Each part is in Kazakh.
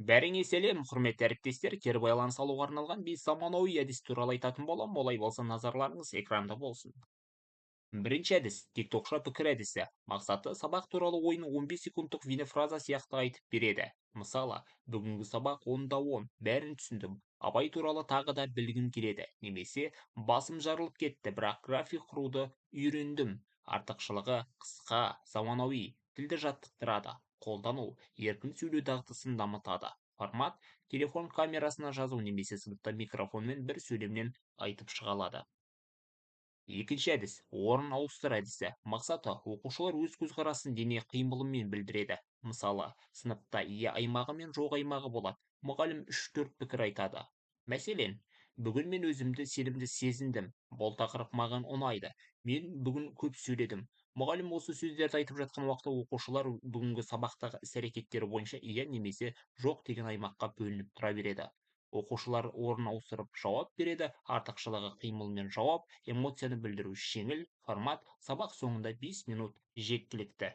Бәріңе сәлем, құрметті әріптестер, кері байланыс алуға арналған 5 заманауи әдіс туралы айтатын боламын. Олай болса, назарларыңыз экранда болсын. Бірінші әдіс – тиктокша пікір әдісі. Мақсаты – сабақ туралы ойын 15 секундтық бейнефраза сияқты айтып береді. Мысалы, бүгінгі сабақ 10-да 10, бәрін түсіндім. Абай туралы тағы да білгім келеді. Немесе басым жарылып кетті, бірақ график құруды үйрендім. Артықшылығы – қысқа, заманауи, тілді жаттықтырады. Қолдану, еркін сөйлеу дағдысын дамытады. Формат, телефон камерасына жазу немесе сыныпта микрофонмен бір сөйлемнен айтып шыға алады. Екінші әдіс – орын ауыстыр әдісі. Мақсаты – оқушылар өз көзқарасын дене қимылымен білдіреді. Мысалы, сыныпта иә аймағы мен жоқ аймағы болады. Мұғалім 3-4 пікір айтады. Мәселен, бүгін мен өзімді сенімді сезіндім. Бұл тақырып маған ұнайды. Мен бүгін көп сөйледім. Мұғалім осы сөздерді айтып жатқан уақытта оқушылар бүгінгі сабақтағы іс-әрекеттері бойынша иә немесе жоқ деген аймаққа бөлініп тұра береді. Оқушылар орын ауыстырып жауап береді. Артықшылығы – қимылмен жауап, эмоцияны білдіру жеңіл. Формат, сабақ соңында 5 минут жеткілікті.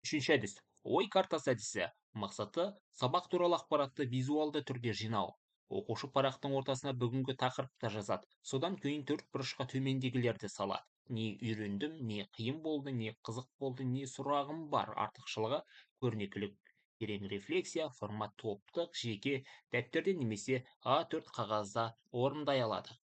Үшінші әдіс – ой картасы әдісі. Мақсаты – сабақ туралы ақпаратты визуалды түрде жинау. Оқушы парақтың ортасына бүгінгі тақырыпты жазады. Содан кейін төрт бұрышқа төмендегілерді салады: не үйрендім, не қиын болды, не қызық болды, не сұрағым бар. Артықшылығы – көрнекілік, терең рефлексия. Формат, топтық, жеке дәптерде немесе А4 қағазда орындай алады.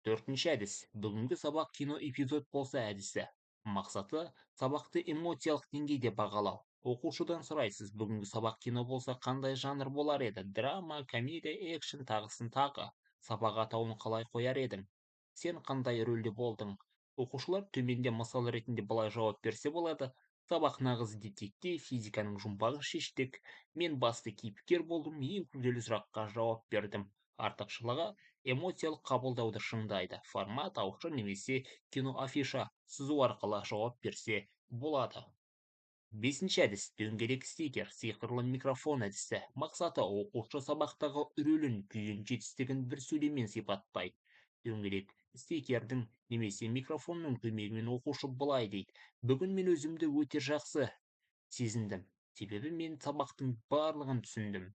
Төртінші әдіс – бүгінгі сабақ кино эпизод болса әдісі. Мақсаты – сабақты эмоциялық деңгейде бағалау. Оқушыдан сұрайсыз: бүгінгі сабақ кино болса, қандай жанр болар еді? Драма, комедия, экшн, тағысын тағы. Сабақ атауын қалай қояр едің? Сен қандай рөлде болдың? Оқушылар төменде мысал ретінде былай жауап берсе болады: сабақ нағыз детектив, физиканың жұмбағын шештік, мен басты кейіпкер болдым, ең күрделі сұраққа жауап бердім. Артықшылығы – эмоциялық қабылдауды шыңдайды. Формат, ауызша немесе киноафиша сызу арқылы жауап берсе болады. Бесінші әдіс – дөңгелек стикер, сиқырлы микрофон әдісі. Мақсаты – оқушы сабақтағы рөлін, күйін, жетістігін бір сөйлеммен сипаттайды. Дөңгелек стикердің немесе микрофонның көмегімен оқушы былай дейді: бүгін мен өзімді өте жақсы сезіндім, себебі мен сабақтың барлығын түсіндім.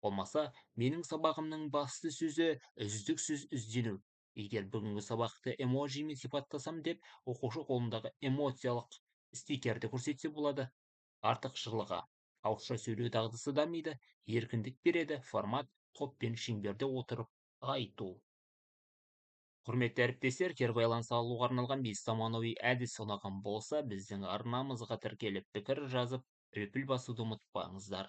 Болмаса, менің сабағымның басты сөзі – үздіксіз іздену. Егер бүгінгі сабақты эмоджимен сипаттасам деп, оқушы қолындағы эмоциялық стикерді көрсетсе болады. Артықшылығы: ауызша сөйлеу дағдысы дамиды, еркіндік береді. Формат, топпен шеңберде отырып айту. Құрметті әріптестер, кері байланыс алуға арналған 5 заманауи әдіс ұнаған болса, біздің арнамызға тіркеліп, пікір жазып, лүпіл басуды ұмытпаңыздар.